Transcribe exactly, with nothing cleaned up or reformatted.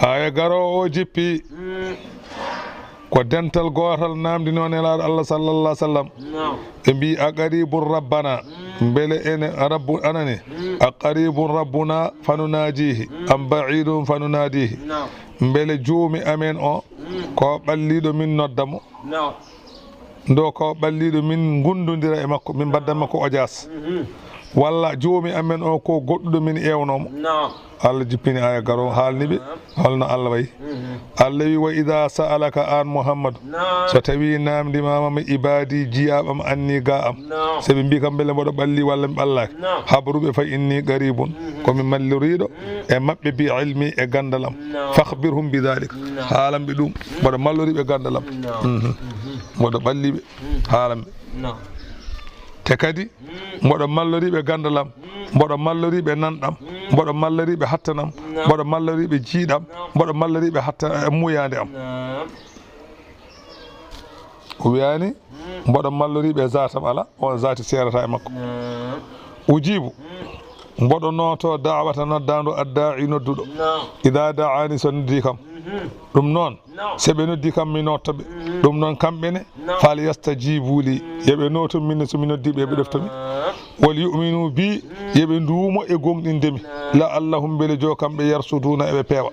Aya garoowo o jippi. Ko dental gootal naamndinoo Nelaaɗo Allah sallallahu alaihi wasallam. Ɓe mbii, "A qaribun rabbana?" Mbele ene Rabbu anani? "A qaribun rabbuna fanunaajihi, am baidun fanunadihi?" Mbele Joomi amen o ko ɓalliiɗo min nodda mo? Ndo ko ɓalliiɗo min ngundondira e makko, min mbadda makko ojaas? Walla Joomi amen o ko goɗɗuɗo min eewnoo mo? Allah jippini aya garoowo, haalni ɓe holno Allah wayi. Allah wi, "Wa ida sa'alaka an Muhammadu, so tawi naamndimaama mi ibadi jiyaaɓe am anni ga am." Se ɓe mbii kam mbele mboɗo ɓalli walla mi ɓallaaki, habruɓe fa inni qaribun, ko mi malloriiɗo e maɓɓe bi ilmi e ganndal am. Fakhbirhum bi dhalika, haalan ɓe ɗum, mboɗo mallori ɓe ganndal am. Mboɗo ɓalli ɓe, haalan ɓe. Te kadi, mboɗo mallori ɓe ganndal am, mboɗo mallori ɓe nanɗam, mboɗo mallori ɓe hattanam, mboɗo mallori ɓe jiiɗam, mboɗo mallori ɓe hatta e muuyaande am. O wiyaani, mboɗo mallori ɓe zaatam, ala, on zaati seerata e makko. Ujibu, mboɗo nooto da'wata noddaandu adda'i nodduɗo. Ida da'ani so noddi kam. Ɗum noon, se ɓe noddi kam mi notto ɓe. Ɗum noon kamɓe ne, fal yastajibu li, yo ɓe nooto min so mi noddi ɓe, ɓe ɗofto mi. Wal yu'minu bi, yo ɓe nduumo e gonɗinde mi. La'allahum, mbele jo kamɓe yarsuduna eɓe peewa.